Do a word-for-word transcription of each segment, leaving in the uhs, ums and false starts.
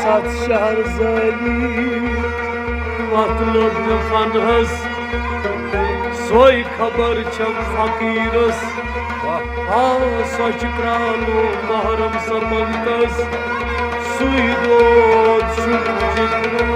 ستھ شہر زٲلی۔ وتھ لوٚب مےٚ فنس، سۄے خبر چھم فقیرس۔ آ، سۄ چھِ کرالو محرم سپنتس، سُے دود چھُ جگرس۔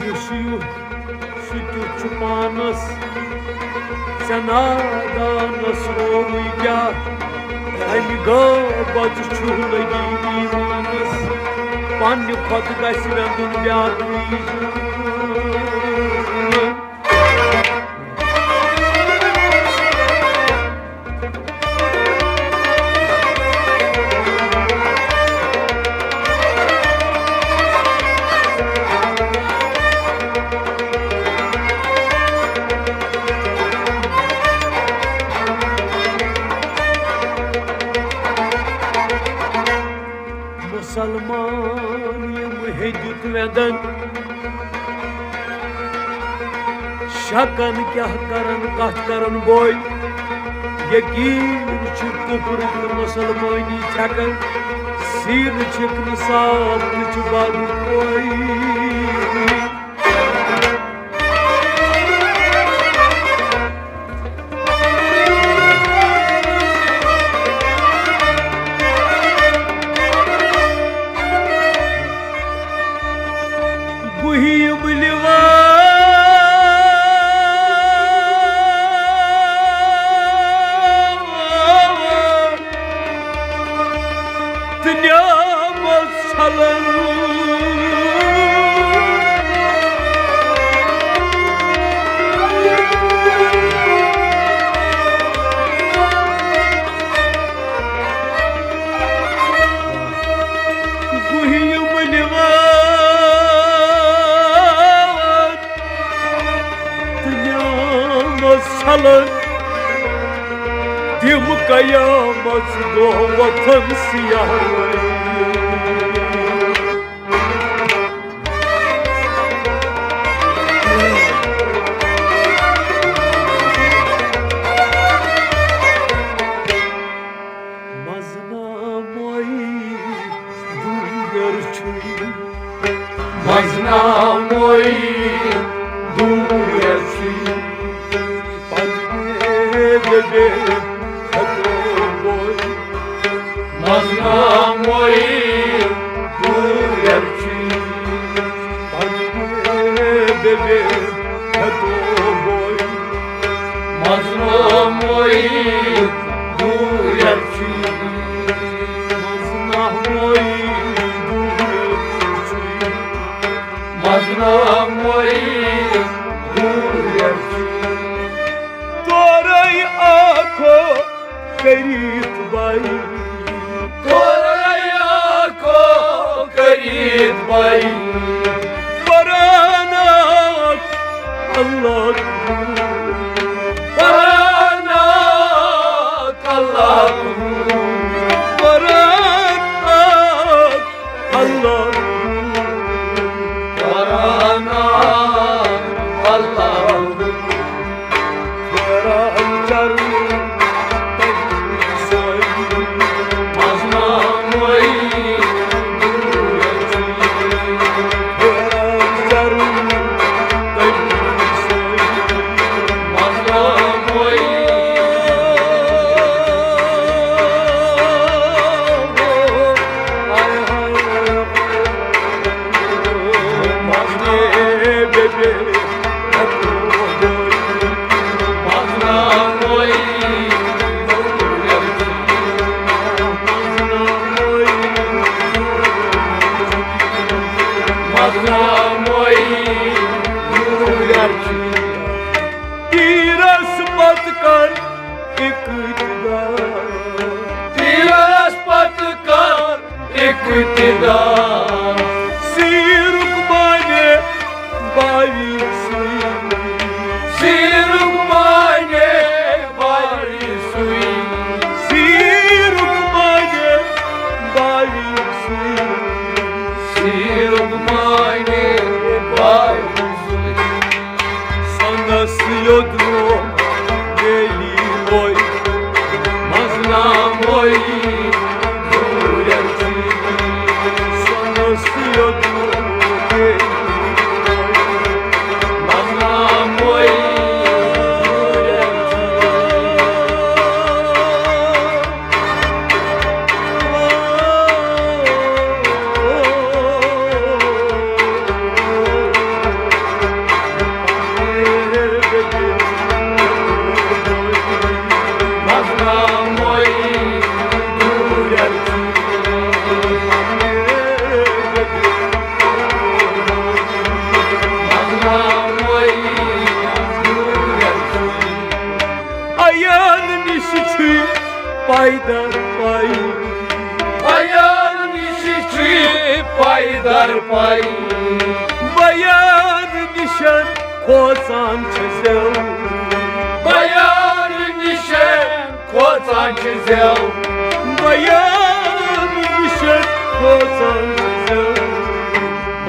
یُس یُتھ سُہ کیُتھ چھُ پانس، ژےٚ نادانس رووٕے کیٛاہ؟ امہِ غٲبت چھُ لٔگی ایٖمانس، پننہِ کھۄتہٕ گژھِ وٮ۪نٛدُن بیٛاکھٕے۔ مسلمان یِم ہیٚدِتھ وٮ۪نٛدن، شکن کیٛاہ کرن، کتھ کرن بوے۔ یقین چھُ کفر تہٕ مسلمٲنی چھکن، سیٖنہٕ چھِکھ نہٕ صاف تہٕ چھِ بد بوے۔ گُہِم لِوان تہٕ نعمت ژھلن۔ گُہِم لِوان تہٕ نعمت ژھلن، تِم قیامت دۄہ وۄتھن سیاہ۔ منٛزناموے دوٗر چھُے۔ منٛزناموے دوٗر چھُے۔ پننہِ دٔبے ہٮ۪کو بوے۔ منٛزناموے دوٗر چھُے۔ پننہِ دٔبے ہٮ۪کو بوے۔ منٛزناموے دوٗر چھُے۔ منٛزناموے دوٗر چھُے۔ منٛزناموے دوٗر چھُے۔ تورے آکھو کٔرِتھ بَے۔ تورے آکھو کٔرِتھ بَے۔ قرآن اکھ اللہ۔ قرآن اکھ اللہ۔ قرآن اکھ اللہ۔ قرآن اکھ اللہ۔ پے در پے۔ بیان نِش چھُے پے در پے۔ بیان نِش کھوژان چھِ زٮ۪و۔ بیان نِش کھوژان چھِ زٮ۪و۔ بیان نِش کھوژان چھِ زٮ۪و۔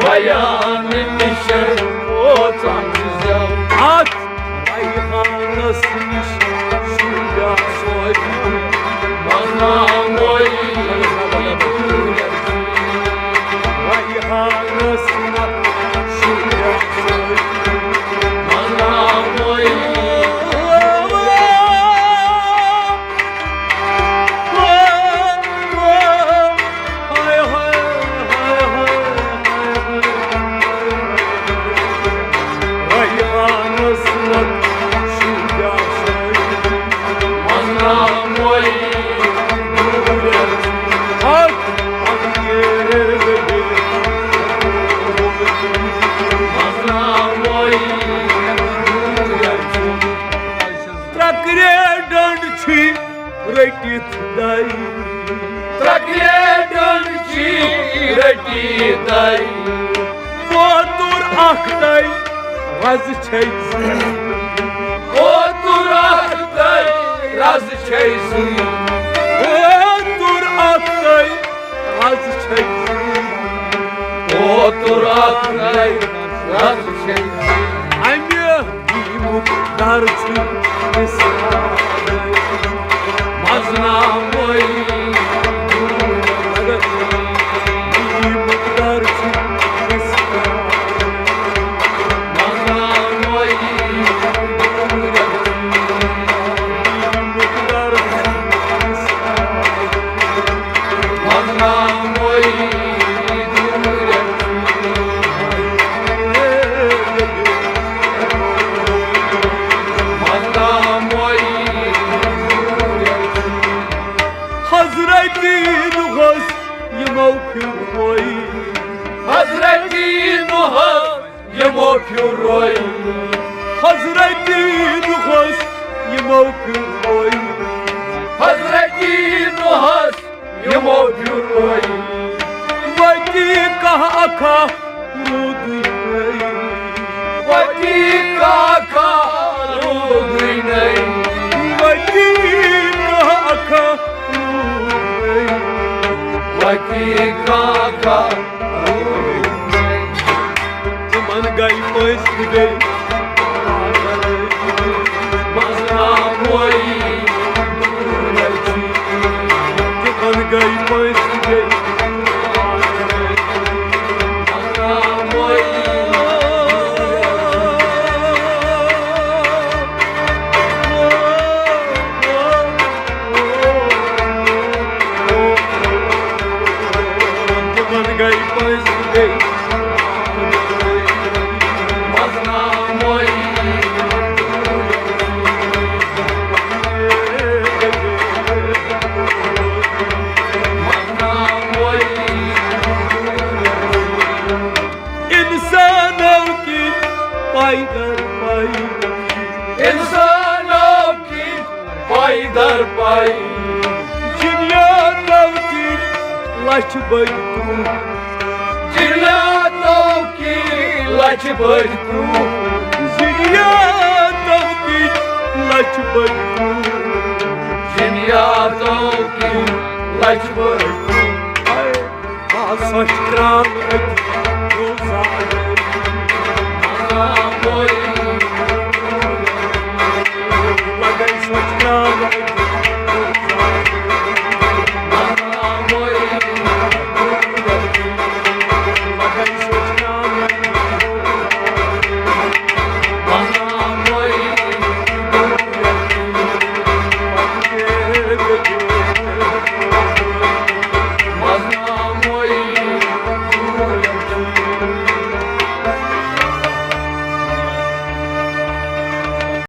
بیان نِش کھوژان چھِ زٮ۪و۔ اَتھ ریحانس نِش چھُ بیٛاکھ صٲبی۔ مناوے۔ ریحانس نِش چھُ بیٛاکھ صٲبی۔ مناوے۔ ترٛکرے ڈنڈ چھی رٔٹِتھ دَے۔ ترٛکرے ڈنڈ چھی رٔٹِتھ دَے۔ کوتُر اکھ دَے رَزٕ چھے زٕے۔ کوتُر اکھ دَے رَزٕ چھے زٕے۔ کوتُر اکھ دَے رَزٕ چھے زٕے۔ کوتُر اکھ دَے رَزٕ چھے زٕے۔ اَمہِ ییٚمیُک در چھُ وِسرارَے۔ منٛزناوَے۔ ییٚمیُک در چھُ وِسرارَے۔ منٛزناوَے۔ ییٚمیُک در چھُ وِسرارَے۔ منٛزناوَے۔ حضرت نوحس یِمو پھِروے۔ حضرت نوحس یِمو پھِروے۔ حضرت نوحس یِمو پھِروے۔ حضرت نوحس یِمو پھِروے۔ وتی کانٛہہ اکھا روٗدُے نَے۔ وتی کانٛہہ اکھا روٗدُے نَے۔ وتی کانٛہہ اکھا روٗدُے نَے۔ وتی کانٛہہ اکھا روٗدُے نَے۔ تِمن گٔے پٔژھۍ تہٕ بیٚیہِ۔ تِمن گٔے پٔژھۍ تہٕ بیٚیہِ۔ تِمن گٔے پٔژھۍ تہٕ بیٚیہِ۔ انسانو کی پے در پے۔ انسانو کی پے در پے۔ جنیاتو کی لچھ بٔدۍ کرٛوٗہ۔ جنیاتو کی لچھ بٔدۍ کرٛوٗہ۔ جنیاتو کی لچھ بٔدۍ کرٛوٗہ۔ جنیاتو کی لچھ بٔدۍ کرٛوٗہ۔ آ، سۄ چھِ کرٛال أکِس